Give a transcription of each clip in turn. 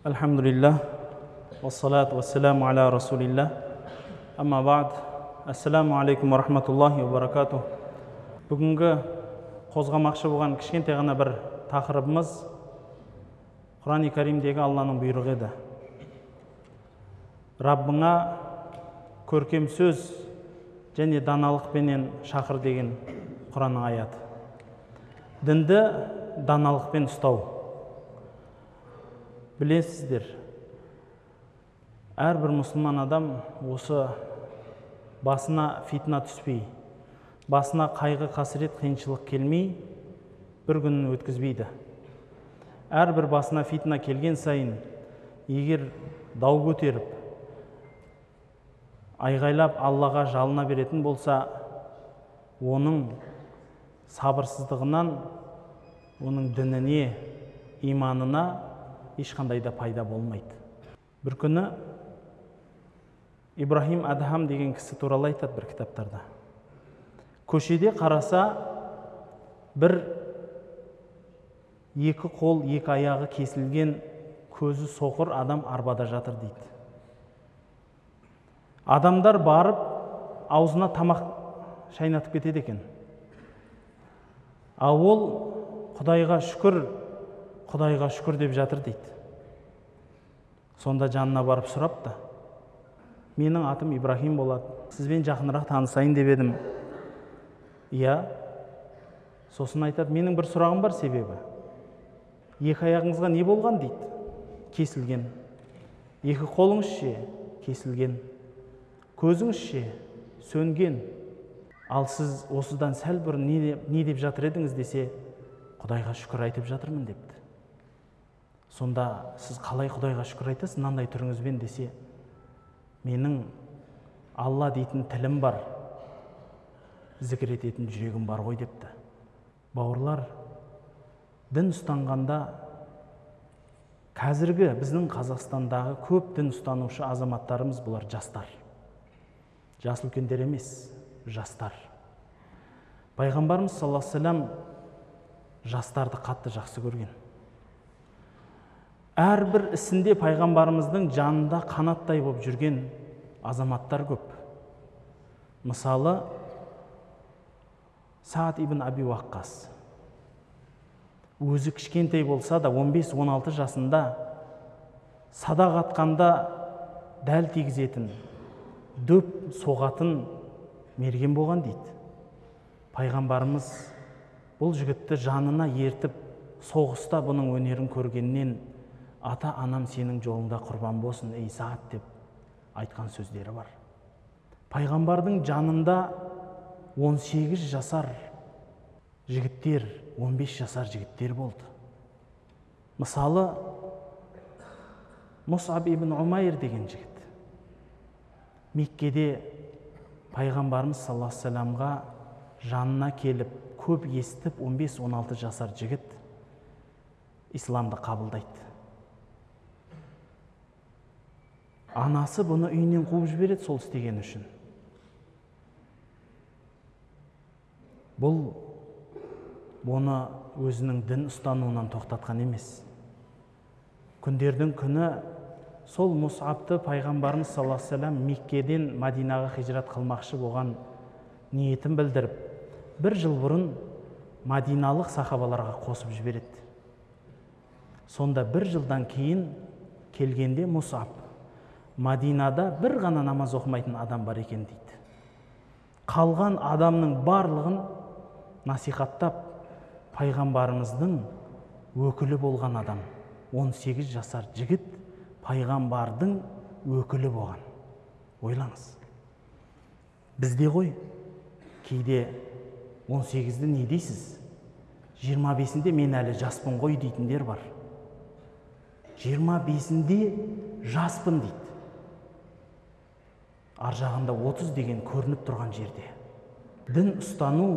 Альхамдулилля, вассалату вассаламу аля расулилля. Амма бa'д. Ассаламу алейкум ва рахматуллахи ва баракатух. Бүгінгі қозғамақшы болған кішкентай ғана бір тақырыбымыз Құран-и Каримдегі Алланың бұйрығы еді. Раббыңа көркем сөз және даналықпенен шақыр деген Құранның аяты. Дінді даналықпен ұстау. Білесіздер, әрбір мұсылман адам осы басына фитна түспей, басына қайғы, қасірет, қиыншылық келмей, бір күнін өткізбейді. Әрбір басына фитна келген сайын, егер дау көтеріп, айғайлап Аллаға жалына беретін болса, оның сабырсыздығынан, оның дініне, иманына ешқандай да пайда болмайды. Бір күні Ибрахим Адхам деген кісі туралы айтады бір кітаптарда. Көшеде қараса, бір екі қол, екі аяғы кесілген, көзі соқыр адам арбада жатыр дейді. Адамдар барып, аузына тамақ шайнатып кетеді екен. Ал ол Құдайға шүкір, Құдайға шүкір деп жатыр дейді. Сонда жанына барып сұрапты. Менің атым Ибрахим болады. Сізбен жақынырақ танысайын деп едім. Иә. Сосын айтады, менің бір сұрағым бар себебі. Екі аяғыңызға не болған дейді. Кесілген. Екі қолыңыз ше? Кесілген. Көзіңіз ше? Сөнген. Ал сіз осыдан сәл бұрын не деп жатыр едіңіз десе, Құдайға шүкір айтып жатырмын депті. Сонда сіз қалай Құдайға шүкір айтасыз мынандай түріңізбен десе, менің Алла дейтін тілім бар, зікір ететін жүрегім бар ғой депті. Бауырлар, дін ұстанғанда қазіргі біздің Қазақстандағы көп дін ұстанушы азаматтарымыз бұлар жастар. Жас үлкендер емес, жастар. Пайғамбарымыз саллаллаху алейхи вассалам жастарды қатты жақсы көрген. Әрбір ісінде пайғамбарымыздың жанында қанаттай болып жүрген азаматтар көп. Мысалы, Саад ибн Аби Уаққас. Өзі кішкентай болса да 15-16 жасында садақ атқанда дәл тигізетін, дөп соғатын мерген болған дейді. Пайғамбарымыз бұл жігітті жанына ертіп, соғыста бұның өнерін көргеннен ата-анам сенің жолыңда құрбан болсын, ей Саад деп айтқан сөздері бар. Пайғамбардың жанында 18 жасар жігіттер, 15 жасар жігіттер болды. Мысалы, Мусаб ибн Умайр деген жігіт. Меккеде пайғамбарымыз саллаллаху алейхи вассаламға жанына келіп, көп естіп, 15-16 жасар жігіт исламды қабылдайды. Анасы бұны үйінен қуып жібереді сол істеген үшін. Бұл оны өзінің дін ұстануынан тоқтатқан емес. Күндердің күні сол Мусабты пайғамбарымыз саллаллаху алейхи вассалам Меккеден Мадинаға хижрат қылмақшы болған ниетін білдіріп, бір жыл бұрын мадиналық сахабаларға қосып жібереді. Сонда бір жылдан кейін келгенде Мусаб Мадинада бір ғана намаз оқымайтын адам бар екен дейді. Қалған адамның барлығын насихаттап, пайғамбарымыздың өкілі болған адам, 18 жасар жігіт пайғамбардың өкілі болған. Ойлаңыз. Бізде ғой, кейде 18-ді не дейсіз? 25-інде мен әлі жаспын ғой дейтіндер бар. 25-інде жаспын дейді. Ар жағында 30 деген көрініп тұрған жерде. Дін ұстану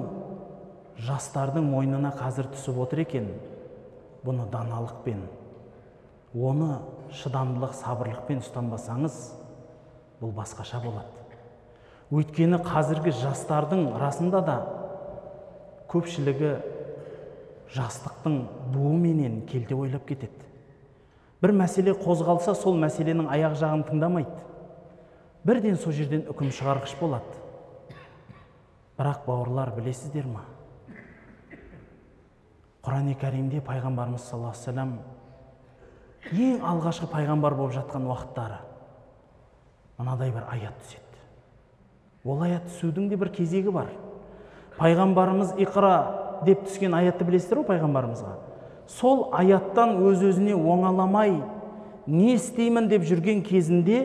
жастардың мойнына қазір түсіп отыр екен. Бұны даналықпен, оны шыдамдылық, сабырлықпен ұстанбасаңыз, бұл басқаша болады. Өйткені қазіргі жастардың расында да көпшілігі жастықтың буыменен келте ойлап кетеді. Бір мәселе қозғалса, сол мәселенің аяқ жағын тыңдамайды. Бірден сол жерден үкім шығарғыш болады. Бірақ бауырлар, білесіздер ма? Құран-ы Кәрімде пайғамбарымыз саллаллаху алейхи уассалам ең алғашқы пайғамбар болып жатқан уақыттары мынадай бір аят түседі. Ол аят түсудің де бір кезегі бар. Пайғамбарымыз иқра деп түскен аятты білесіздер ғой пайғамбарымызға. Сол аяттан өз-өзіне оңаламай, не істеймін деп жүрген кезінде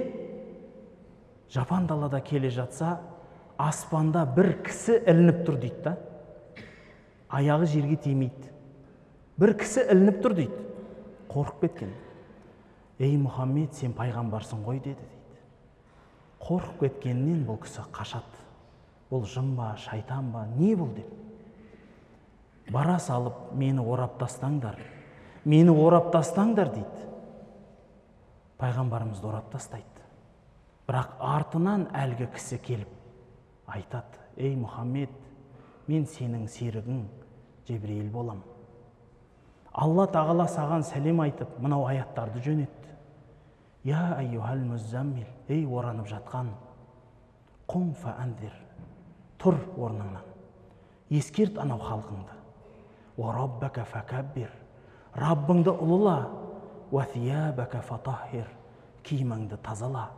жапан далада келе жатса, аспанда бір кісі ілініп тұр дейді да. Аяғы жерге тимейді. Бір кісі ілініп тұр дейді. Қорқып кеткен. Ей Мұхаммед, сен пайғамбарсың ғой деді дейді. Қорқып кеткеннен бұл кісі қашады. Бұл жын ба, шайтан ба, не бұл деп. Бара салып, мені орап тастаңдар, мені орап тастаңдар дейді. Пайғамбарымызды орап тастайды. Бірақ артынан әлгі кісі келіп айтады: Ей Мұхаммед, мен сенің серігің Жебірейіл болам. Алла тағала саған сәлем айтып, мынау аяттарды жөнетті. Я айюхал муззаммил, ей оранып жатқан, құм фа анзир, тұр орныңнан, ескерт анау халқыңды. Уа раббака факаббир, Раббыңды ұлыла. Уа thiyabaka фатаххир, киіміңді тазала.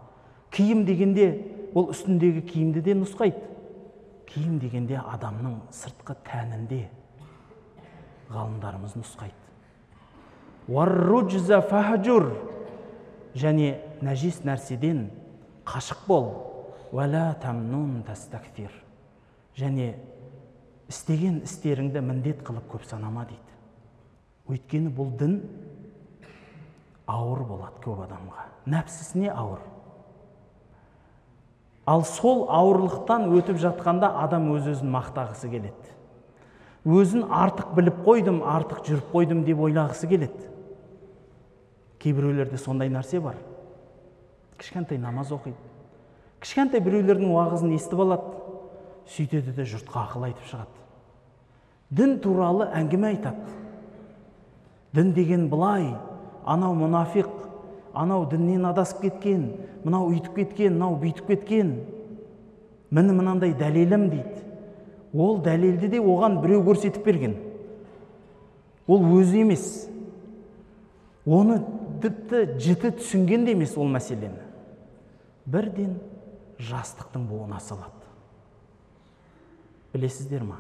Киім дегенде ол үстіндегі киімді де нұсқайды. Киім дегенде адамның сыртқы тәнінде ғалымдарымыз нұсқайды. Уар-ружза фахжур, және нәжіс нәрседен қашық бол. Уа ла тамнун тастакфир, және істеген істеріңді міндет қылып көп санама дейді. Өйткені бұл дін ауыр болады көп адамға. Нәпсісіне ауыр. Ал сол ауырлықтан өтіп жатқанда адам өз-өзін мақтағысы келеді. Өзін артық біліп қойдым, артық жүріп қойдым деп ойлағысы келеді. Кейбіреулерде сондай нәрсе бар. Кішкентай намаз оқиды. Кішкентай біреулердің уағызын естіп алады. Сөйтеді де жұртқа ақыл айтып шығады. Дін туралы әңгіме айтады. Дін деген былай, анау мұнафиқ, анау діннен адасып кеткен, мынау үйтіп кеткен, мынау бүйтіп кеткен. Міне мынандай дәлелім дейді. Ол дәлелді де оған біреу көрсетіп берген. Ол өзі емес. Оны тіпті жіті түсінген де емес ол мәселені. Бірден жастықтың буына салады. Білесіздер ма?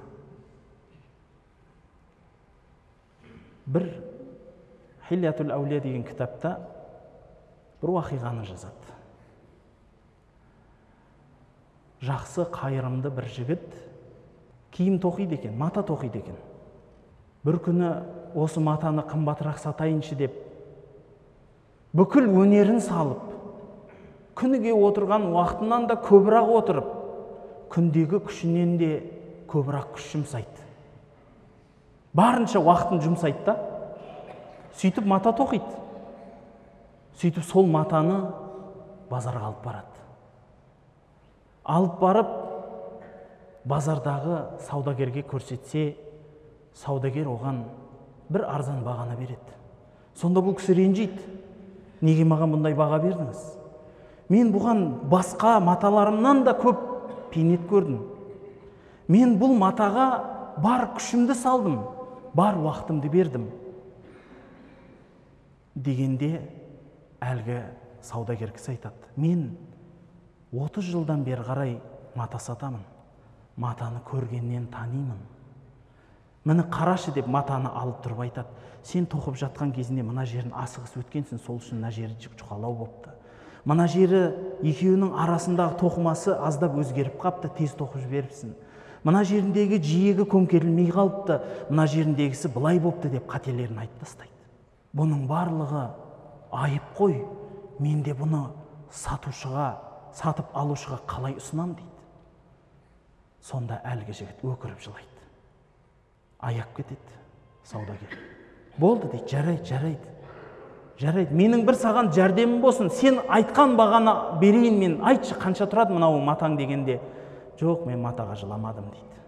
Бір Хилятул Әулия деген кітапта бір уақиғаны жазады. Жақсы, қайырымды бір жігіт киім тоқиды екен, мата тоқиды екен. Бір күні осы матаны қымбатырақ сатайыншы деп бүкіл өнерін салып, күніге отырған уақытынан да көбірақ отырып, күндегі күшінен де көбірақ күш жұмсайды. Барынша уақытын жұмсайды да, сөйтіп мата тоқиды. Сөйтіп сол матаны базарға алып барады. Алып барып, базардағы саудагерге көрсетсе, саудагер оған бір арзан бағаны береді. Сонда бұл кісі ренжиді. Неге маған бұндай баға бердіңіз? Мен бұған басқа маталарымнан да көп бейнет көрдім. Мен бұл матаға бар күшімді салдым, бар уақытымды бердім. Дегенде әлгі саудагер кісі айтады: мен 30 жылдан бері қарай мата сатамын. Матаны көргеннен танимын. Міне қарашы деп матаны алып тұрып айтады: сен тоқып жатқан кезінде мына жерін асығыс өткенсің, сол үшін мына жері жұқалау бопты. Мына жері екеуінің арасындағы тоқымасы аздап өзгеріп қапты, тез тоқып жіберіпсің. Мына жеріндегі жиегі көмкерілмей қалыпты, мына жеріндегісі былай бопты деп қателерін айтып тастайды. Бұның барлығы айып қой, мен де бұны сатушыға, сатып алушыға қалай ұсынам дейді. Сонда әлгі жігіт өкіріп жылайды. Аяп кетеді саудагер. Болды дейді, жарайды, жарайды. Жарайды, менің бір саған жәрдемім болсын, сен айтқан бағаны берейін мен, айтшы қанша тұрады мынау матаң дегенде. Жоқ, мен матаға жыламадым дейді.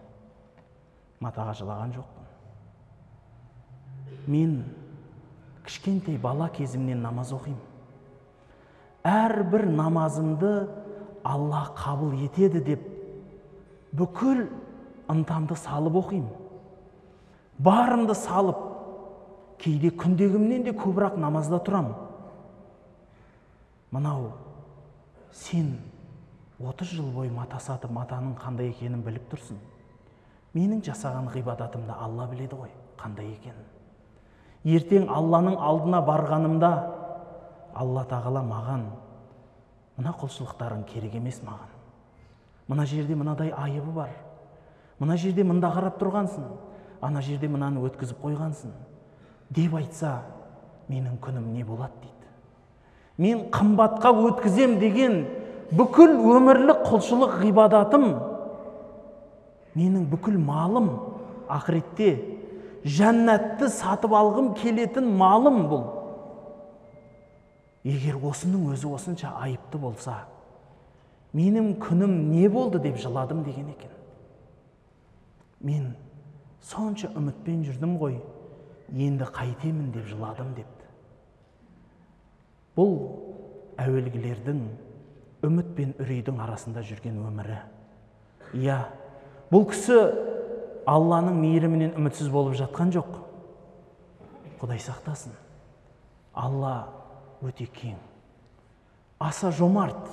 Матаға жылаған жоқпын. Мен Кішкентай бала кезімнен намаз оқимын. Әрбір намазымды Алла қабыл етеді деп бүкіл ынтамды салып оқимын. Барымды салып, кейде күндегімнен де көбірек намазда тұрам. Мынау сен 30 жыл бойы мата сатып, матаның қандай екенін біліп тұрсың. Менің жасаған ғибадатымды Алла біледі ғой, қандай екенін. Ертең Алланың алдына барғанымда Алла тағала маған мына құлшылықтарың керек емес маған. Мына жерде мынадай айыбы бар. Мына жерде мында қарап тұрғансың, ана жерде мынаны өткізіп қойғансың деп айтса, менің күнім не болады дейді. Мен қымбатқа өткізем деген бүкіл өмірлік құлшылық ғибадатым, менің бүкіл малым ақыретте жәннатты сатып алғым келетін малым бұл. Егер осының өзі осынша айыпты болса, менің күнім не болды деп жыладым деген екен. Мен сонша үмітпен жүрдім ғой, енді қайтемін деп жыладым депті. Бұл әуелгілердің үміт пен үрейдің арасында жүрген өмірі. Иә, бұл кісі Алланың мейірімінен үмітсіз болып жатқан жоқ. Құдай сақтасын. Алла өте кең, аса жомарт,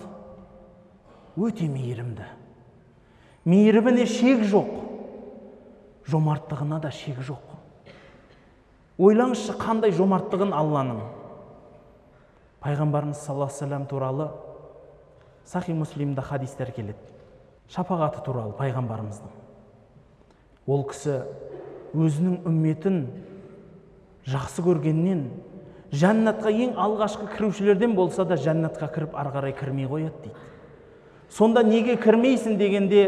өте мейірімді. Мейіріміне шек жоқ, жомарттығына да шек жоқ. Ойлаңызшы, қандай жомарттығын Алланың. Пайғамбарымыз саллаллаху алейхи вассалам туралы Сахи Муслимда хадистер келеді. Шапағаты туралы пайғамбарымыздың. Ол кісі өзінің үмметін жақсы көргеннен жәннатқа ең алғашқы кірушілерден болса да жәннатқа кіріп ары қарай кірмей қояды дейді. Сонда неге кірмейсің дегенде,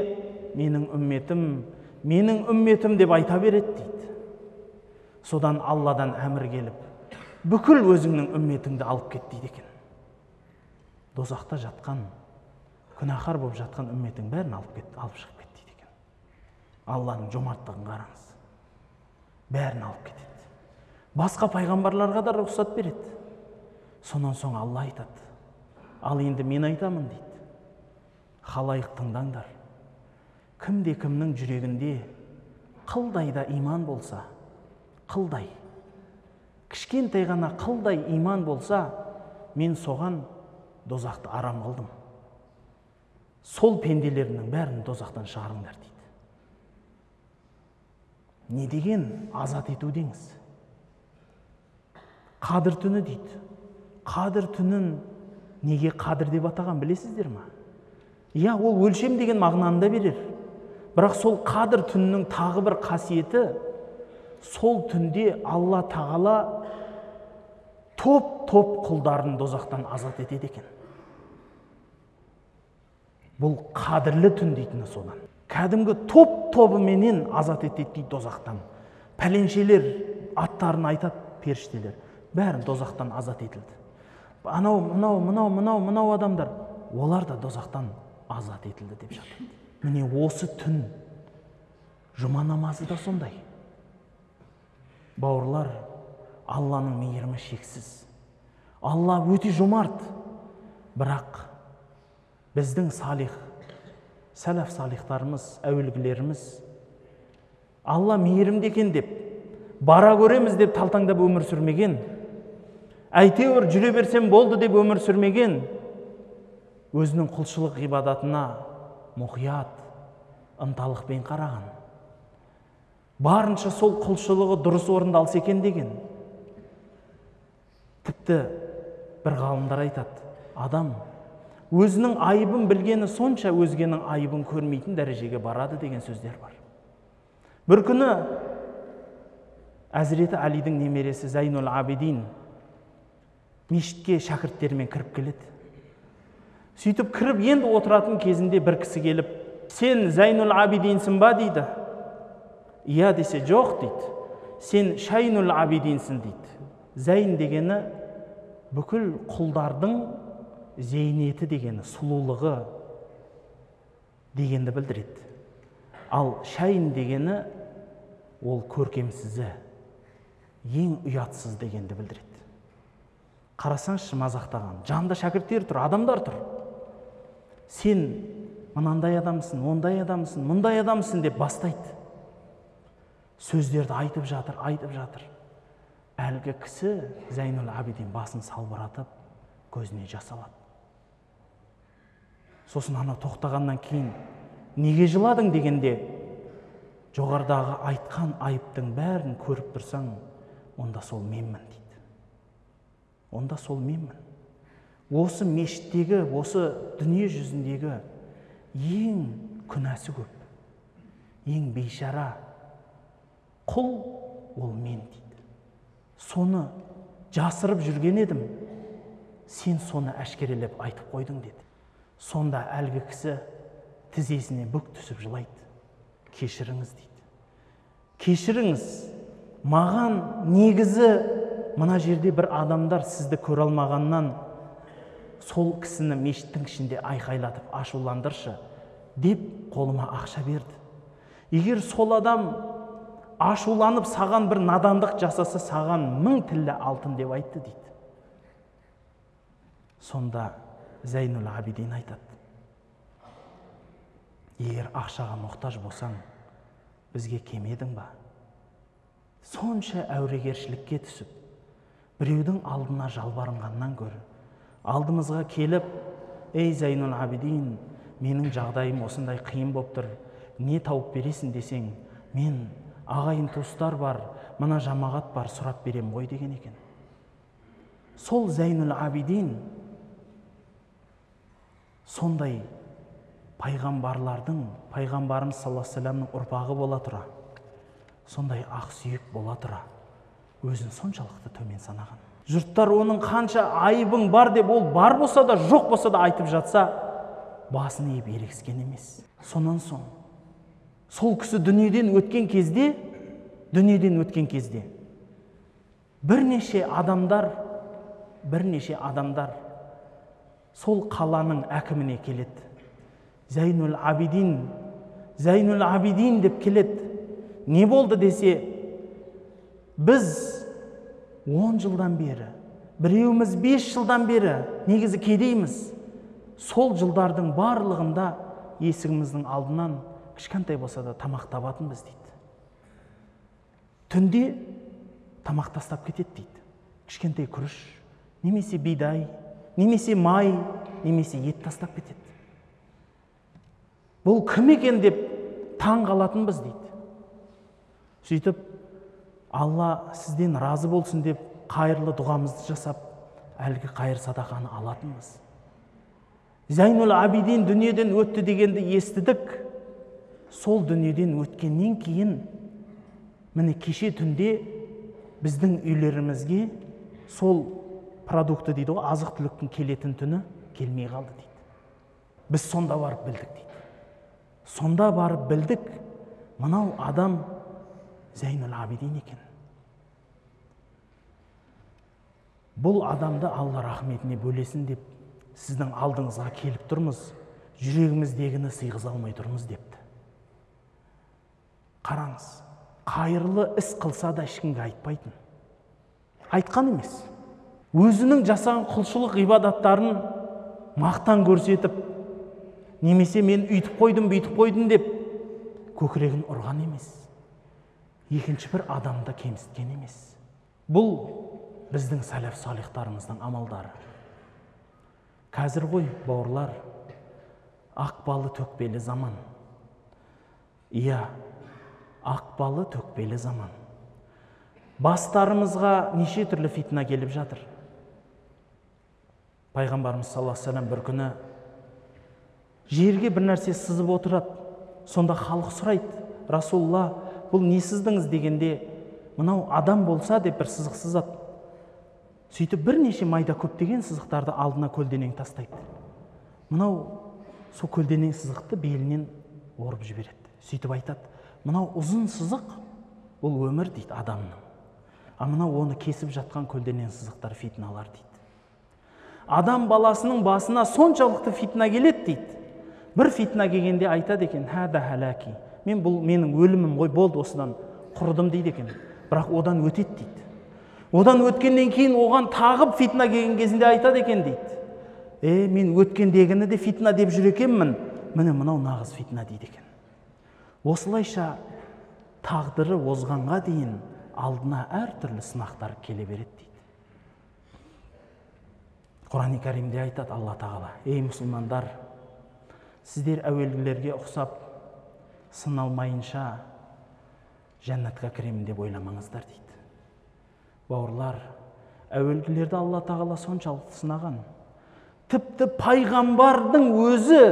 менің үмметім, менің үмметім деп айта береді дейді. Содан Алладан әмір келіп, бүкіл өзіңнің үмметіңді алып кет дейді екен. Дозақта жатқан, күнәһар болып жатқан үмметің бәрін алып кет, алып шығып кет дейді екен. Алланың жомарттығын қараңыз. Бәрін алып кетеді. Басқа пайғамбарларға да рұқсат береді. Сонан соң Алла айтады. Ал енді мен айтамын дейді. Халайық, тыңдаңдар. Кімде кімнің жүрегінде қылдай да иман болса, қылдай, кішкентай ғана қылдай иман болса, мен соған дозақты арам қылдым. Сол пенделерінің бәрін дозақтан шығарыңдар дейді. Не деген азат ету деңіз? Қадір түні дейді. Қадір түнін неге қадір деп атаған білесіздер ма? Иә, ол өлшем деген мағынаны да берер. Бірақ сол қадір түнінің тағы бір қасиеті, сол түнде Алла тағала топ-топ құлдарын дозақтан азат етеді екен. Бұл қадірлі түн дейтіні содан. Кәдімгі топ-тобыменен азат етеді дейді дозақтан. Пәленшелер аттарын айтады періштелер. Бәрін дозақтан азат етілді. Анау, мынау, мынау, мынау, мынау адамдар, олар да дозақтан азат етілді деп жатады. Міне осы түн, жұма намазы да сондай. Бауырлар, Алланың мейірімі шексіз. Алла өте жомарт. Бірақ біздің салих, сәләф салихтарымыз, әуелгілеріміз Алла мейірімді екен деп, бара көреміз деп талтаңдап өмір сүрмеген, әйтеуір жүре берсем болды деп өмір сүрмеген, өзінің құлшылық ғибадатына мұқият, ынталықпен қараған. Барынша сол құлшылығы дұрыс орындалса екен деген. Тіпті бір ғалымдар айтады, адам өзінің айыбын білгені сонша өзгенің айыбын көрмейтін дәрежеге барады деген сөздер бар. Бір күні Әзіреті Алидің немересі Зайнул Абидин мешітке шәкірттерімен кіріп келеді. Сөйтіп кіріп енді отыратын кезінде бір кісі келіп, сен Зайнул Абидинсің ба дейді. Иә десе, жоқ дейді. Сен Шайнул Абидинсің дейді. Зайн дегені бүкіл құлдардың зейнеті дегені, сұлулығы дегенді білдіреді. Ал шайн дегені ол көркемсізі, ең ұятсыз дегенді білдіреді. Қарасаңызшы, мазақтаған. Жанында шәкірттер тұр, адамдар тұр. Сен мынандай адамсың, ондай адамсың, мұндай адамсың деп бастайды. Сөздерді айтып жатыр, айтып жатыр. Әлгі кісі Зайнул Абидин басын салбыратып, көзіне жас алады. Сосын ана тоқтағаннан кейін, неге жыладың дегенде, жоғарыдағы айтқан айыптың бәрін көріп тұрсаң, онда сол менмін дейді. Онда сол менмін. Осы мешіттегі, осы дүние жүзіндегі ең күнәсі көп, ең бейшара құл ол мен дейді. Соны жасырып жүрген едім, сен соны әшкерелеп айтып қойдың деді. Сонда әлгі кісі тізесіне бүк түсіп жылайды. Кешіріңіз дейді. Кешіріңіз, маған негізі мына жерде бір адамдар сізді көре алмағаннан сол кісіні мешіттің ішінде айқайлатып ашуландыршы деп қолыма ақша берді. Егер сол адам ашуланып саған бір надандық жасаса, саған 1000 тіллі алтын деп айтты дейді. Сонда Зайнул Абидин айтады: егер ақшаға мұқтаж болсаң, бізге кемедің ба? Сонша әурегершілікке түсіп, біреудің алдына жалбарынғаннан гөрі, алдымызға келіп, ей Зайнул Абидин, менің жағдайым осындай қиын боп тұр, не тауып бересің десең, мен ағайын туыстар бар, мына жамағат бар, сұрап берем ғой деген екен. Сол Зайнул Абидин сондай пайғамбарлардың, пайғамбарымыз саллаллаху алейхи вассаламның ұрпағы бола тұра, сондай ақсүйек бола тұра, өзін соншалықты төмен санаған. Жұрттар оның қанша айыбың бар деп, ол бар болса да, жоқ болса да айтып жатса, басын иіп ерегіскен емес. Сонан соң сол кісі дүниеден өткен кезде, бірнеше адамдар сол қаланың әкіміне келеді. Зайнул Абидин, Зайнул Абидин деп келеді. Не болды десе, біз 10 жылдан бері, біреуіміз 5 жылдан бері негізі кедейміз. Сол жылдардың барлығында есігіміздің алдынан кішкентай болса да тамақ табатынбыз дейді. Түнде тамақ тастап кетеді дейді. Кішкентай күріш, немесе бидай, немесе май, немесе ет тастап кетеді. Бұл кім екен деп таң қалатынбыз дейді. Сөйтіп, Алла сізден разы болсын деп қайырлы дұғамызды жасап, әлгі қайыр садақаны алатынбыз. Зайнул Абидин дүниеден өтті дегенді естідік. Сол дүниеден өткеннен кейін, міне кеше түнде біздің үйлерімізге сол продукты дейді ғой, азық-түліктің келетін түні келмей қалды дейді. Біз сонда барып білдік дейді. Сонда барып білдік, мынау адам Зайнул Абидин екен. Бұл адамды Алла рахметіне бөлесін деп сіздің алдыңызға келіп тұрмыз, жүрегіміздегіні сыйғыза алмай тұрмыз депті. Қараңыз, қайырлы іс қылса да ешкімге айтпайтын. Айтқан емес. Өзінің жасаған құлшылық ғибадаттарын мақтан көрсетіп, немесе мен үйтіп қойдым, бүйтіп қойдым деп көкірегін ұрған емес. Екінші бір адамды кемсіткен емес. Бұл біздің сәләф салихтарымыздың амалдары. Қазір ғой, бауырлар, ақпалы төкпелі заман. Иә, ақпалы төкпелі заман. Бастарымызға неше түрлі фитна келіп жатыр. Пайғамбарымыз саллаллаху алейхи вассалам бір күні жерге бір нәрсе сызып отырады. Сонда халық сұрайды: Расулалла, бұл не сыздыңыз дегенде, мынау адам болса деп бір сызық сызады. Сөйтіп бірнеше майда көптеген сызықтарды алдына көлденең тастайды. Мынау сол көлденең сызықты белінен орып жібереді. Сөйтіп айтады: мынау ұзын сызық, бұл өмір дейді адамның. А мынау оны кесіп жатқан көлденең сызықтар фитналар дейді. Адам баласының басына соншалықты фитна келеді дейді. Бір фитна келгенде айтады екен: хада халаки, мен бұл менің өлімім ғой, болды, осыдан құрыдым дейді екен. Бірақ одан өтеді дейді. Одан өткеннен кейін оған тағы фитна келген кезінде айтады екен дейді. Мен өткендегіні де фитна деп жүр екенмін, міне мынау нағыз фитна дейді екен. Осылайша тағдыры озғанға дейін алдына әртүрлі сынақтар келе береді дейді. Құран-и Кәрімде айтады Алла Тағала: ей мұсылмандар, сіздер әуелгілерге ұқсап сыналмайынша жәннатқа кіремін деп ойламаңыздар дейді. Бауырлар, әуелгілерді Алла Тағала соншалықты сынаған. Тіпті пайғамбардың өзі,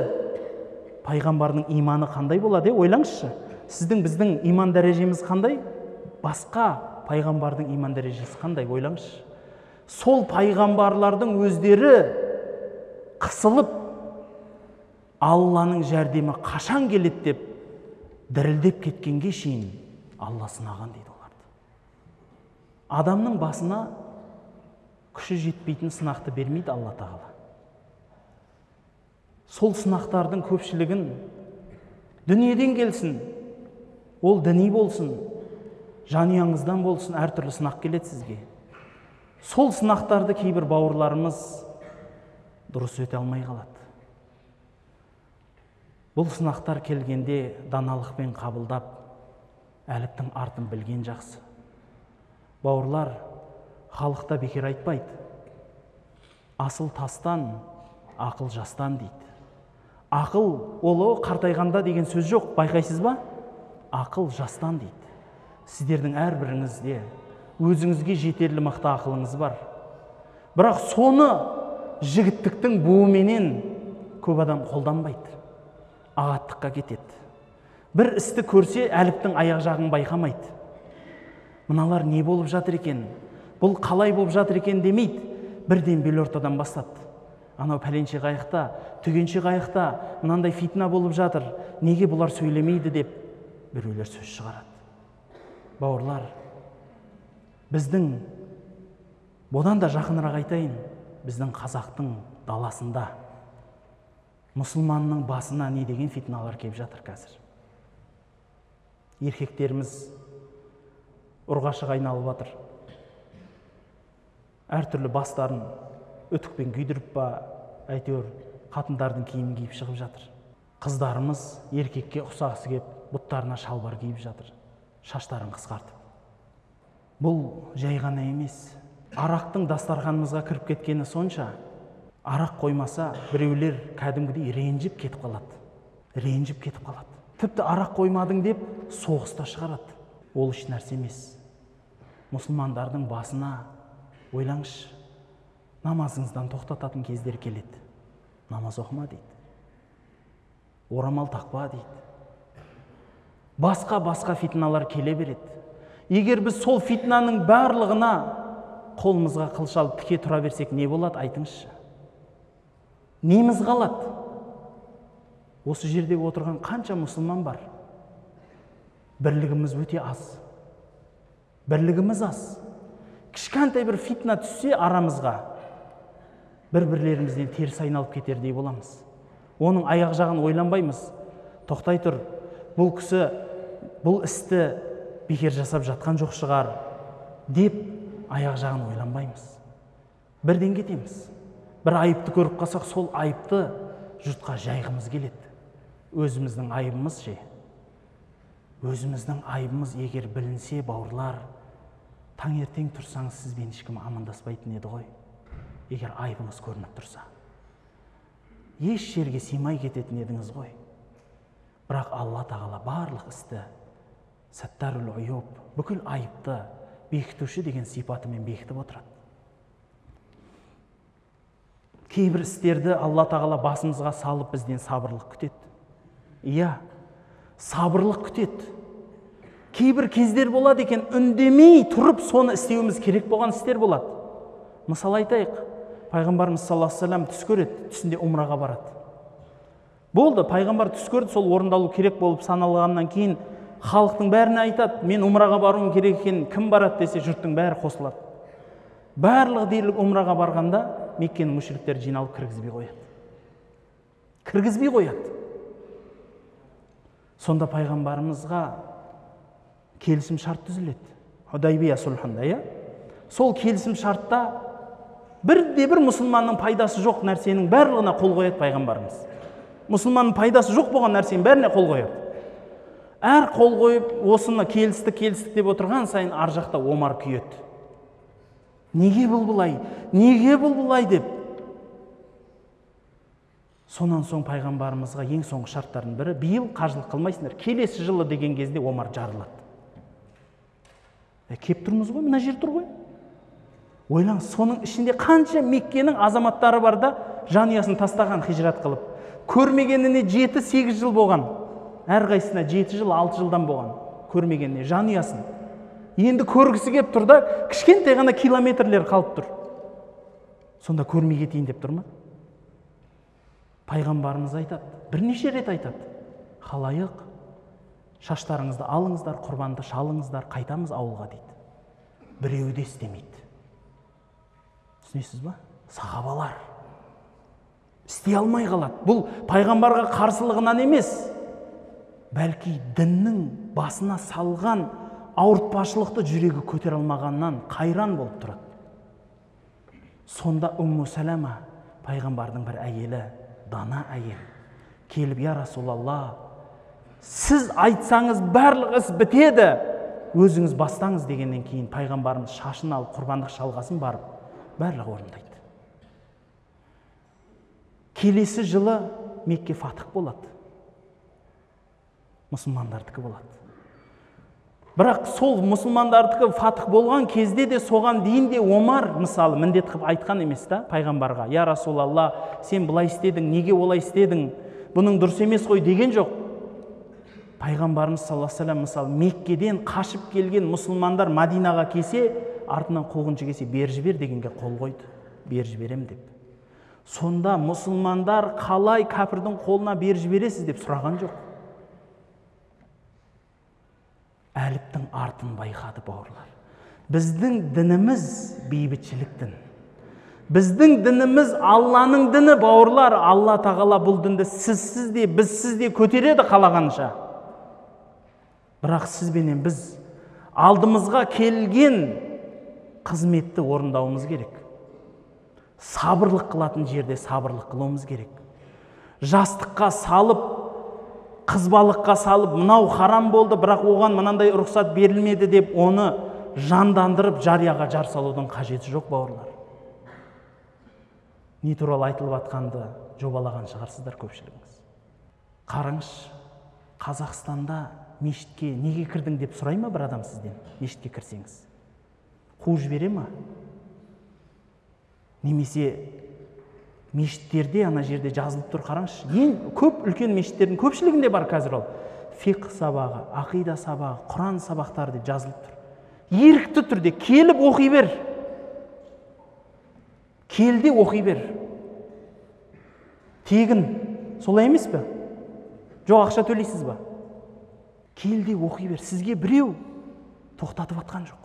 пайғамбардың иманы қандай болады, ойлаңызшы. Сіздің біздің иман дәрежеміз қандай? Басқа пайғамбардың иман дәрежесі қандай, ойлаңызшы. Сол пайғамбарлардың өздері қысылып, Алланың жәрдемі қашан келеді деп дірілдеп кеткенге шейін Алла сынаған дейді оларды. Адамның басына күші жетпейтін сынақты бермейді Алла Тағала. Сол сынақтардың көпшілігін дүниеден келсін, ол діни болсын, жанұяңыздан болсын, әртүрлі сынақ келеді сізге. Сол сынақтарды кейбір бауырларымыз дұрыс өте алмай қалады. Бұл сынақтар келгенде даналықпен қабылдап, әліптің артын білген жақсы. Бауырлар, халықта бекер айтпайды. Асыл тастан, ақыл жастан дейді. Ақыл, ол қартайғанда деген сөз жоқ, байқайсыз ба? Ақыл жастан дейді. Сіздердің әрбіріңізде өзіңізге жетерлі мықты ақылыңыз бар. Бірақ соны жігіттіктің буыменен көп адам қолданбайды. Ағаттыққа кетеді. Бір істі көрсе, әліптің аяқ жағын байқамайды. Мыналар не болып жатыр екен, бұл қалай болып жатыр екен демейді. Бірден бел ортадан бастады. Анау пәленше қаяқта, түгенше қаяқта, мынандай фитна болып жатыр, неге бұлар сөйлемейді деп біреулер сөз шығарады. Бауырлар, біздің, бұдан да жақынырақ айтайын, біздің қазақтың даласында мұсылманның басына не деген фитналар келіп жатыр қазір. Еркектеріміз ұрғашыға айналып жатыр. Әртүрлі бастарын үтікпен күйдіріп па, әйтеуір қатындардың киімін киіп шығып жатыр. Қыздарымыз еркекке ұқсағысы кеп, бұттарына шалбар киіп жатыр, шаштарын қысқартып. Бұл жай ғана емес. Арақтың дастарханымызға кіріп кеткені сонша, арақ қоймаса біреулер кәдімгідей ренжіп кетіп қалады. Ренжіп кетіп қалады. Тіпті арақ қоймадың деп соғыста шығарады. Ол еш нәрсе емес. Мұсылмандардың басына ойлаңызшы, намазыңыздан тоқтататын кездер келеді. Намаз оқыма дейді. Орамал тақпа дейді. Басқа-басқа фитналар келе береді. Егер біз сол фитнаның барлығына қолымызға қылыш алып тіке тұра берсек, не болады, айтыңызшы? Неміз қалады? Осы жерде отырған қанша мұсылман бар? Бірлігіміз өте аз. Бірлігіміз аз. Кішкентай бір фитна түссе арамызға, бір-бірлерімізден теріс айналып кетердей боламыз. Оның аяқ жағын ойланбаймыз. Тоқтай тұр, бұл кісі бұл істі бекер жасап жатқан жоқ шығар деп аяқ жағын ойланбаймыз. Бірден кетеміз. Бір айыпты көріп қалсақ, сол айыпты жұртқа жайғымыз келеді. Өзіміздің айыбымыз ше? Өзіміздің айыбымыз егер білінсе, бауырлар, таңертең тұрсаңыз сізбен ешкім амандаспайтын еді ғой. Егер айыбыңыз көрініп тұрса. Еш жерге сыймай кететін едіңіз ғой. Бірақ Алла Тағала барлық істі саттарул уюб, бүкіл айыпты бекітуші деген сипатымен бекітіп отырады. Кейбір істерді Алла Тағала басымызға салып бізден сабырлық күтеді. Иә, сабырлық күтеді. Кейбір кездер болады екен, үндемей тұрып соны істеуіміз керек болған істер болады. Мысал айтайық, пайғамбарымыз саллаллаху алейхи вассалам түс көреді, түсінде умраға барады. Болды, пайғамбар түс көрді, сол орындалу керек болып саналғаннан кейін халықтың бәріне айтады, мен умраға баруым керек екен, кім барады десе, жұрттың бәрі қосылады. Барлығы дерлік умраға барғанда Меккенің мүшриктері жиналып кіргізбей қояды. Кіргізбей қояды. Сонда пайғамбарымызға келісім шарт түзіледі. Худайбия сулхында, иә? Сол келісім шартта бірде бір мұсылманның пайдасы жоқ нәрсенің барлығына қол қояды пайғамбарымыз. Мұсылманның пайдасы жоқ болған нәрсенің бәріне қол қояды. Әр қол қойып, осыны келістік, келістік деп отырған сайын ар жақта Омар күйеді. Неге бұл бұлай? Неге бұл бұлай деп. Сонан соң пайғамбарымызға ең соңғы шарттардың бірі, биыл қажылық қылмайсыңдар, келесі жылы деген кезде Омар жарылады. Кеп тұрмыз ғой, мына жер тұр ғой. Ойлаңыз, соның ішінде қанша Меккенің азаматтары бар да, жанұясын тастаған, хижрат қылып. Көрмегеніне 7-8 жыл болған. Әрқайсысына 7 жыл, 6 жылдан болған. Көрмегеніне жанұясын. Енді көргісі кеп тұр да, кішкентай ғана километрлер қалып тұр. Сонда көрмей кетейін деп тұр ма? Пайғамбарымыз айтады, бірнеше рет айтады. Халайық, шаштарыңызды алыңыздар, құрбанды шалыңыздар, қайтамыз ауылға дейді. Біреуі де істемейді. Түсінесіз ба? Сахабалар істей алмай қалады. Бұл пайғамбарға қарсылығынан емес, бәлки діннің басына салған ауыртпашылықты жүрегі көтере алмағаннан қайран болып тұрады. Сонда Умму Салама, пайғамбардың бір әйелі, дана әйел, келіп, я Расулалла, сіз айтсаңыз барлық іс бітеді, өзіңіз бастаңыз дегеннен кейін пайғамбарымыз шашын алып, құрбандық шалғасын барып, барлығы орындайды. Келесі жылы Мекке фатих болады. Мұсылмандардікі болады. Бірақ сол мұсылмандардікі фатих болған кезде де, соған дейін де Омар мысалы міндет қылып айтқан емес та пайғамбарға. Я Расулалла, сен былай істедің, неге олай істедің? Бұның дұрыс емес қой деген жоқ. Пайғамбарымыз саллаллаху алейхи вассалам мысалы Меккеден қашып келген мұсылмандар Мадинаға келсе, артынан қуғыншы келсе, бер жібер дегенге қол қойды. Бер жіберем деп. Сонда мұсылмандар қалай кәпірдің қолына бер жібересіз деп сұраған жоқ. Әліптің артын байқады бауырлар. Біздің дініміз бейбітшілік дін. Біздің дініміз Алланың діні, бауырлар. Алла тағала бұл дінді сізсіз де, бізсіз де көтереді қалағанша. Бірақ сіз бенен біз алдымызға келген қызметті орындауымыз керек. Сабырлық қылатын жерде сабырлық қылуымыз керек. Жастыққа салып, қызбалыққа салып, мынау харам болды, бірақ оған мынандай рұқсат берілмеді деп оны жандандырып жарияға жар салудың қажеті жоқ, бауырлар. Не туралы айтылып атқанды жобалаған шығарсыздар көпшілігіңіз. Қараңызшы, Қазақстанда мешітке неге кірдің деп сұрай ма бір адам сізден? Мешітке кірсеңіз. Қуып жібере ма? Немесе мешіттерде ана жерде жазылып тұр, қараңызшы. Ең көп үлкен мешіттердің көпшілігінде бар қазір ол. Фиқх сабағы, ақида сабағы, Құран сабақтары деп жазылып тұр. Ерікті түрде келіп оқи бер. Кел де оқи бер. Тегін. Солай емес пе? Жоқ, ақша төлейсіз ба? Кел де оқи бер. Сізге біреу тоқтатып атқан жоқ.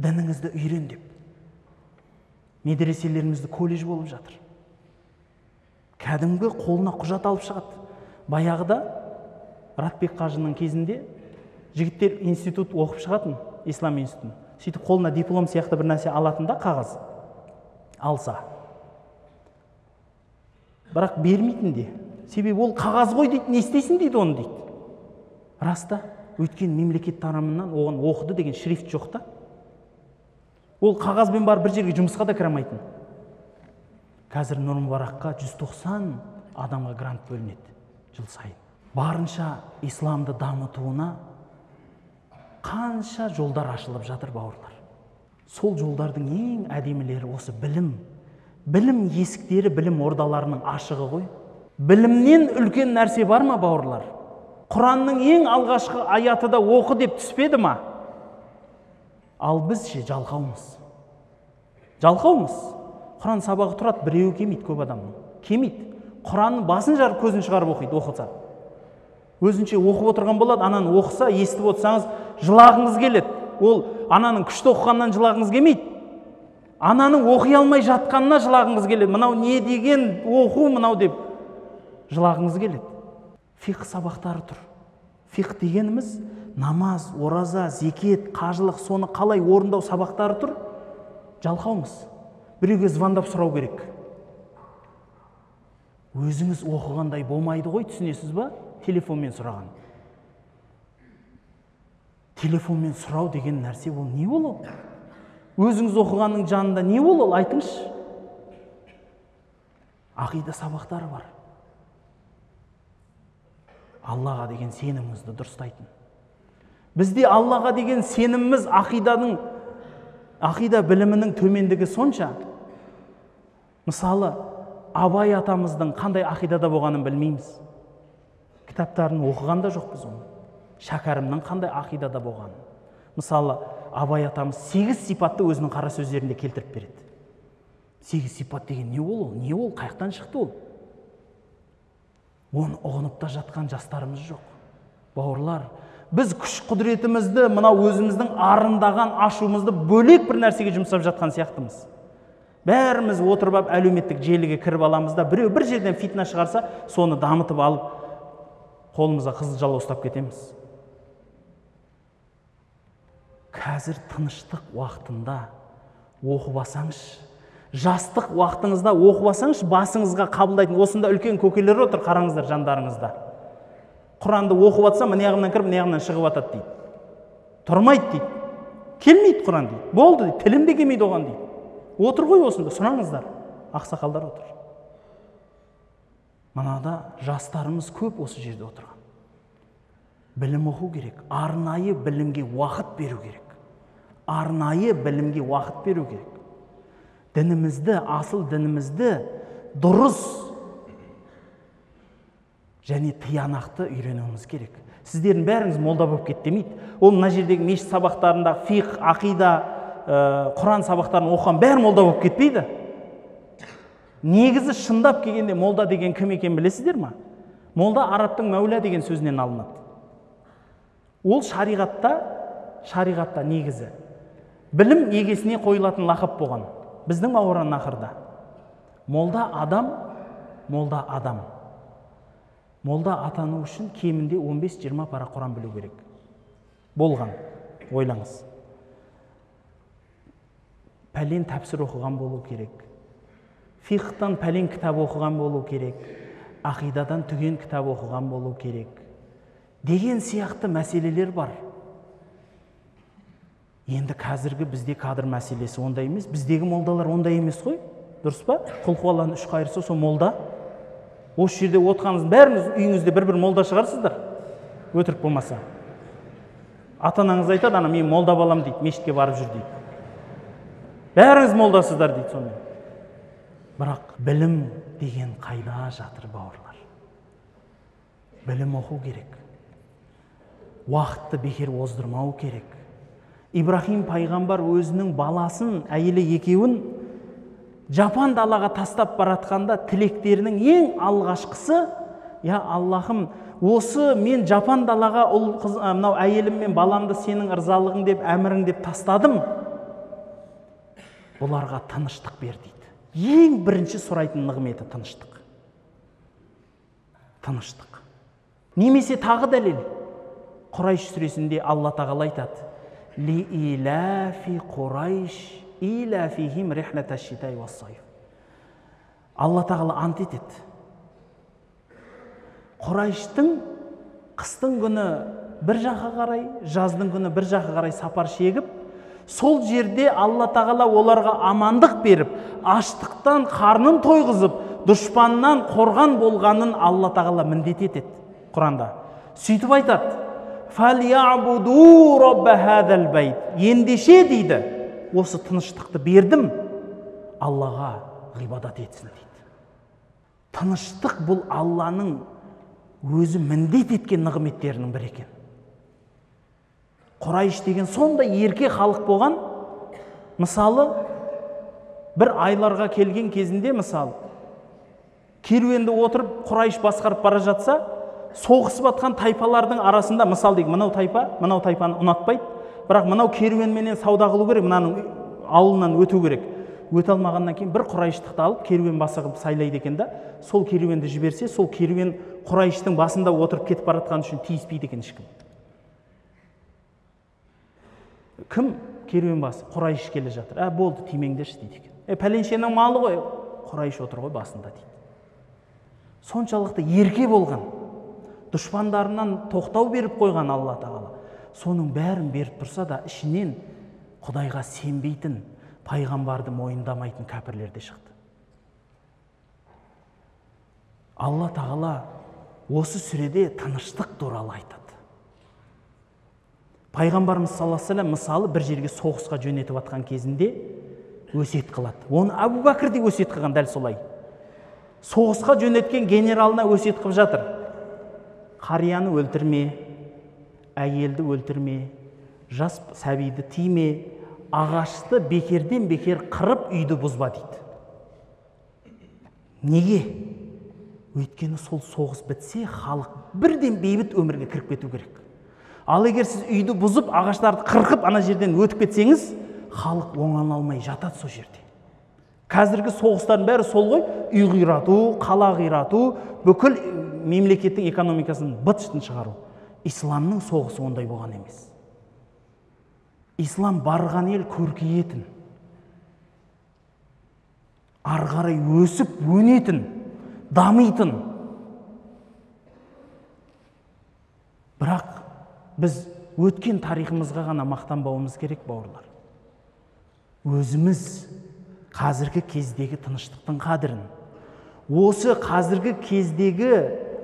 Дініңізді үйрен деп. Медреселерімізді колледж болып жатыр. Кәдімгі қолына құжат алып шығады. Баяғыда Ратбек қажының кезінде жігіттер институт оқып шығатын, ислам институтын. Сөйтіп қолына диплом сияқты бір нәрсе алатын да, қағаз алса. Бірақ бермейтін де. Себебі ол қағаз ғой дейді, не істейсің дейді оны дейді. Рас та, өйткені мемлекет тарапынан оған оқыды деген шрифт жоқ та. Ол қағазбен барып бір жерге жұмысқа да кіре алмайтын. Қазір Нұр Мүбаракқа 190 адамға грант бөлінеді жыл сайын. Барынша исламды дамытуына қанша жолдар ашылып жатыр, бауырлар. Сол жолдардың ең әдемілері осы білім. Білім есіктері, білім ордаларының ашығы ғой. Білімнен үлкен нәрсе бар ма, бауырлар? Құранның ең алғашқы аяты да оқы деп түспеді ма? Ал біз ше жалқаумыз. Жалқаумыз. Құран сабағы тұрады, біреуі келмейді көп адамның. Келмейді. Құранның басын жарып, көзін шығарып оқиды, оқыса. Өзінше оқып отырған болады, ананы оқыса, естіп отырсаңыз, жылағыңыз келеді. Ол ананың күшті оқығаннан жылағыңыз келмейді. Ананың оқи алмай жатқанына жылағыңыз келеді. Мынау не деген оқу мынау деп жылағыңыз келеді. Фиқх сабақтары тұр. Фиқх дегеніміз намаз, ораза, зекет, қажылық, соны қалай орындау сабақтары тұр. Жалқаумыз. Біреуге звондап сұрау керек. Өзіңіз оқығандай болмайды ғой, түсінесіз ба? Телефонмен сұраған. Телефонмен сұрау деген нәрсе ол не ол? Өзіңіз оқығанның жанында не ол, ол айтыңызшы. Ақида сабақтары бар. Аллаға деген сеніміңізді дұрыстайтын. Бізде Аллаға деген сеніміміз ақида білімінің төмендігі сонша. Мысалы, Абай атамыздың қандай ақидада болғанын білмейміз. Кітаптарын оқыған да жоқпыз оны. Шәкәрімнің қандай ақидада болғанын. Мысалы, Абай атамыз 8 сипатты өзінің қара сөздерінде келтіріп береді. 8 сипат деген не ол? Не ол? Қаяқтан шықты ол? Оны ұғынып та жатқан жастарымыз жоқ. Бауырлар, біз күш құдіретімізді, мынау өзіміздің арындаған ашуымызды бөлек бір нәрсеге жұмсап жатқан сияқтымыз. Бәріміз отырып алып әлеуметтік желіге кіріп аламыз да, біреу бір жерден фитна шығарса, соны дамытып алып, қолымызға қызыл жалау ұстап кетеміз. Қазір тыныштық уақытында оқып алсаңызшы, жастық уақытыңызда оқып алсаңызшы, басыңызға қабылдайтын осында үлкен көкелер отыр, қараңыздар жандарыңызда. Құранды оқып атса, мына жағынан кіріп, мына жағынан шығып атады дейді. Тұрмайды дейді. Келмейді Құран дейді. Болды дейді. Тілім де келмейді оған дейді. Отыр ғой осында, сұраңыздар. Ақсақалдар отыр. Мынада жастарымыз көп осы жерде отырған. Білім оқу керек. Арнайы білімге уақыт беру керек. Арнайы білімге уақыт беру керек. Дінімізді, асыл дінімізді дұрыс және тиянақты үйренуіміз керек. Сіздердің бәріңіз молда болып кет демейді. Ол мына жердегі мешіт сабақтарында фиқх, ақида, Құран сабақтарын оқыған бәрі молда болып кетпейді. Негізі шындап келгенде молда деген кім екен білесіздер ма? Молда арабтың мәула деген сөзінен алынады. Ол шариғатта негізі білім егесіне қойылатын лақап болған. Біздің Мауараннахрда. Молда адам, молда адам. Молда атану үшін кемінде 15-20 пара Құран білу керек. Болған, ойлаңыз. Пәлен тәпсір оқыған болу керек. Фиқхтан пәлен кітап оқыған болу керек. Ақидадан түген кітап оқыған болу керек. Деген сияқты мәселелер бар. Енді қазіргі бізде кадр мәселесі ондай емес. Біздегі молдалар ондай емес қой. Дұрыс па? Құлқуалланың үш қайырысы сол молда. Осы жерде отырғаныңыздың бәріңіз үйіңізде бір-бір молда шығарсыздар. Өтірік болмаса. Ата-анаңыз айтады, ана мен молда балам дейді, мешітке барып жүр дейді. Бәріңіз молдасыздар дейді сонымен. Бірақ білім деген қайда жатыр, бауырлар? Білім оқу керек. Уақытты бекер оздырмау керек. Ибрахим пайғамбар өзінің баласын, әйелі екеуін жапан далаға тастап баратқанда тілектерінің ең алғашқысы, я Аллахым, осы мен жапан далаға ұл қыз, мынау әйелім мен баламды сенің ырзалығың деп, әмірің деп тастадым. Бұларға тыныштық бер дейді. Ең бірінші сұрайтын нығметі тыныштық. Тыныштық. Немесе тағы дәлел. Құрайш сүресінде Алла тағала айтады: Ли илафи Құрайш илафихим рихлаташ-шитаи вас-сайф. Алла тағала ант етеді. Құрайштың қыстың күні бір жаққа қарай, жаздың күні бір жаққа қарай сапар шегіп, сол жерде Алла тағала оларға амандық беріп, аштықтан қарнын тойғызып, дұшпаннан қорған болғанын Алла тағала міндет етеді Құранда. Сөйтіп айтады: «Фалиябуду робба хазал байт». Ендеше дейді, осы тыныштықты бердім, Аллаға ғибадат етсін дейді. Тыныштық бұл Алланың өзі міндет еткен нығметтерінің бірі екен. Құрайш деген сондай ерке халық болған. Мысалы, бір айларға келген кезінде, мысалы, керуенді отырып Құрайш басқарып бара жатса, соғысып атқан тайпалардың арасында, мысал дейік, мынау тайпа, мынау тайпаны ұнатпайды, бірақ мынау керуенменен сауда қылу керек, мынаның ауылынан өту керек. Өте алмағаннан кейін бір құрайыштықты алып керуен басы қылып сайлайды екен да, сол керуенді жіберсе, сол керуен құрайыштың басында отырып кетіп бара жатқаны үшін тиіспейді екен ешкім. Кім Керуенбасы, Құрайш келе жатыр. Ә, болды, тимеңдерші дейді екен. Пәленшенің малы ғой, Құрайш отыр ғой басында дейді. Соншалықты ерке болған, дұшпандарынан тоқтау беріп қойған Алла Тағала. Соның бәрін беріп тұрса да, ішінен Құдайға сенбейтін, пайғамбарды мойындамайтын кәпірлер де шықты. Алла Тағала осы сүреде тыныштық туралы айтады. Пайғамбарымыз саллаллаху алейхи уассалам мысалы бір жерге соғысқа жөнетіп атқан кезінде өсиет қылады. Оны Әбу Бәкір де өсиет қылған дәл солай. Соғысқа жөнеткен генералына өсиет қылып жатыр. Қарияны өлтірме, әйелді өлтірме, жас сәбиді тиме, ағашты бекерден бекер қырып үйді бұзба дейді. Неге? Өйткені сол соғыс бітсе, халық бірден бейбіт өмірге кіріп кету керек. Ал егер сіз үйді бұзып, ағаштарды қырқып, ана жерден өтіп кетсеңіз, халық оңала алмай жатады сол жерде. Қазіргі соғыстардың бәрі сол ғой, үй қирату, қала қирату, бүкіл мемлекеттің экономикасын быт-шытын шығару. Исламның соғысы ондай болған емес. Ислам барған ел көркейетін, ары қарай өсіп өнетін, дамитын. Бірақ біз өткен тарихымызға ғана мақтанбауымыз керек, бауырлар. Өзіміз қазіргі кездегі тыныштықтың қадірін, осы қазіргі кездегі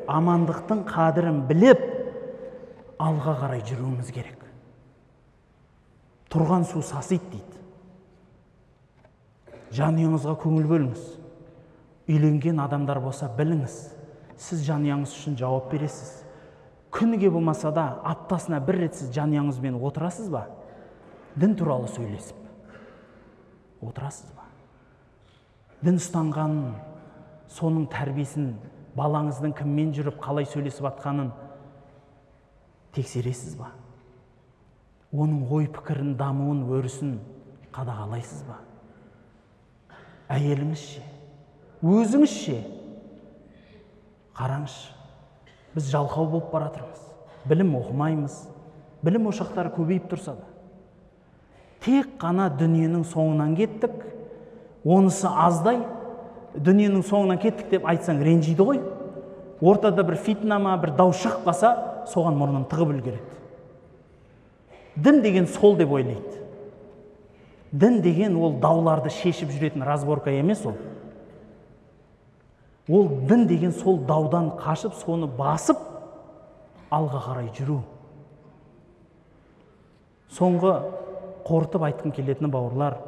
амандықтың қадірін біліп, алға қарай жүруіміз керек. Тұрған су сасиды дейді. Жанұяңызға көңіл бөліңіз. Үйленген адамдар болса біліңіз, сіз жанұяңыз үшін жауап бересіз. Күніге болмаса да аптасына бір рет сіз жанұяңызбен отырасыз ба? Дін туралы сөйлесіп отырасыз ба? Дін ұстанғанын, соның тәрбиесін, балаңыздың кіммен жүріп, қалай сөйлесіп атқанын тексересіз ба? Оның ой пікірін, дамуын, өрісін қадағалайсыз ба? Әйеліңіз ше? Өзіңіз ше? Қараңызшы, біз жалқау болып баратырмыз. Білім оқымаймыз, білім ошақтары көбейіп тұрса да. Тек қана дүниенің соңынан кеттік, онысы аздай, дүниенің соңынан кеттік деп айтсаң ренжиді ғой. Ортада бір фитна ма, бір дау шығып қалса, соған мұрнын тығып үлгереді. Дін деген сол деп ойлайды. Дін деген ол дауларды шешіп жүретін разборка емес ол. Ол дін деген сол даудан қашып, соны басып, алға қарай жүру. Соңғы қорытып айтқым келетіні, бауырлар,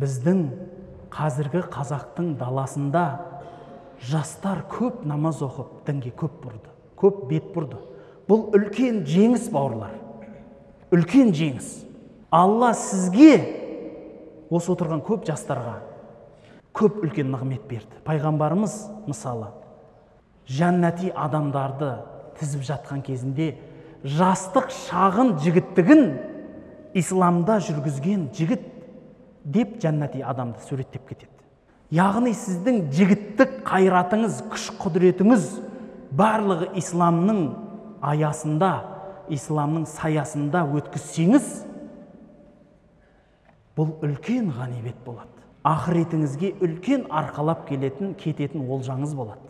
біздің қазіргі қазақтың даласында жастар көп намаз оқып, дінге көп бұрды, көп бет бұрды. Бұл үлкен жеңіс, бауырлар. Үлкен жеңіс. Алла сізге, осы отырған көп жастарға көп үлкен нығмет берді. Пайғамбарымыз мысалы жәннати адамдарды тізіп жатқан кезінде жастық шағын жігіттігін исламда жүргізген жігіт деп жәннати адамды суреттеп кетеді. Яғни сіздің жігіттік қайратыңыз, күш құдіретіңіз барлығы исламның аясында, исламның саясында өткізсеңіз, бұл үлкен ғанибет болады. Ақыретіңізге үлкен арқалап келетін, кететін олжаңыз болады.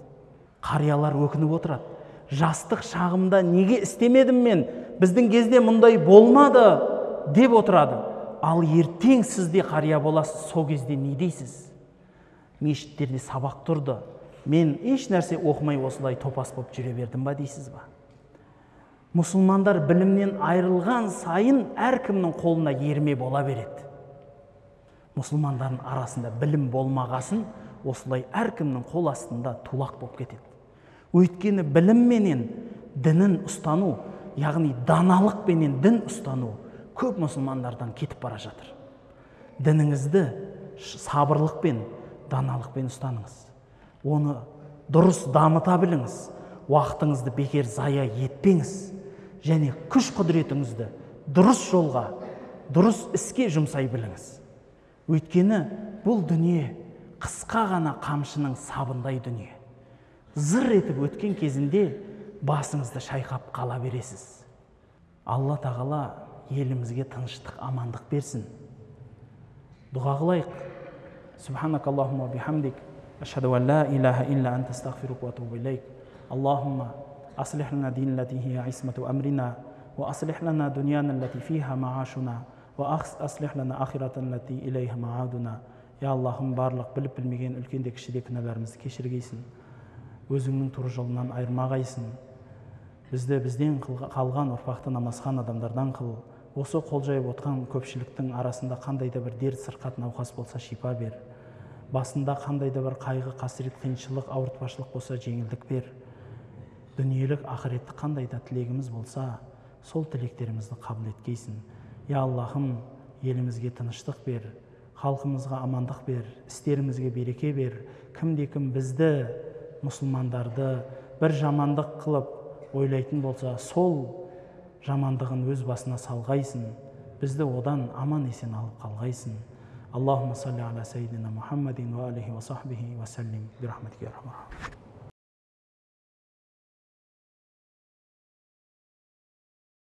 Қариялар өкініп отырады. Жастық шағымда неге істемедім мен? Біздің кезде мұндай болмады деп отырады. Ал ертең сіз де қария боласыз, сол кезде не дейсіз? Мешіттерде сабақ тұрды. Мен еш нәрсе оқымай осылай топас болып жүре бердім ба дейсіз ба? Мұсылмандар білімнен айырылған сайын әркімнің қолына ерме бола береді. Мұсылмандардың арасында білім болмағасын, осылай әркімнің қол астында тулақ болып кетеді. Өйткені білімменен дінін ұстану, яғни даналықпенен дін ұстану көп мұсылмандардан кетіп бара жатыр. Дініңізді сабырлықпен, даналықпен ұстаныңыз. Оны дұрыс дамыта біліңіз. Уақытыңызды бекер зая етпеңіз. Және күш құдіретіңізді дұрыс жолға, дұрыс іске жұмсай біліңіз. Өйткені бұл дүние қысқа ғана қамшының сабындай дүние. Зыр етіп өткен кезінде басыңызды шайқап қала бересіз. Алла Тағала елімізге тыныштық, амандық берсін. Дұға қылайық. Субханакаллахумма бихамдик, ашхаду ан ла илаха илля анта, астағфирука ва атубу илейк. Аллахумма аслих лана дин лати хия исмату амрина, ва аслих лана дуньяна лати фиха маашуна, ва аслих лана ахиратана лати илейха маадуна. Я Аллахым, барлық біліп білмеген үлкен де кіші де күнәларымызды кешіргейсің. Өзіңнің тура жолынан айырмағайсың. Бізді бізден қалған ұрпақты намазхан адамдардан қыл. Осы қол жайып отқан көпшіліктің арасында қандай да бір дерт, сырқат, науқас болса, шипа бер. Басында қандай да бір қайғы, қасірет, қиыншылық, ауыртпашылық болса, жеңілдік бер. Дүниелік, ақыреттік қандай да тілегіміз болса, сол тілектерімізді қабыл еткейсің. Я Аллахым, елімізге тыныштық бер, халқымызға амандық бер, істерімізге береке бер. Кімде-кім бізді, мұсылмандарды бір жамандық қылып ойлайтын болса, сол жамандығын өз басына салғайсың, бізді одан аман есен алып қалғайсың. Аллахумма салли аля саййидина Мухаммадин ва алихи ва сахбихи ва саллим би рахматика я архамар рахимин.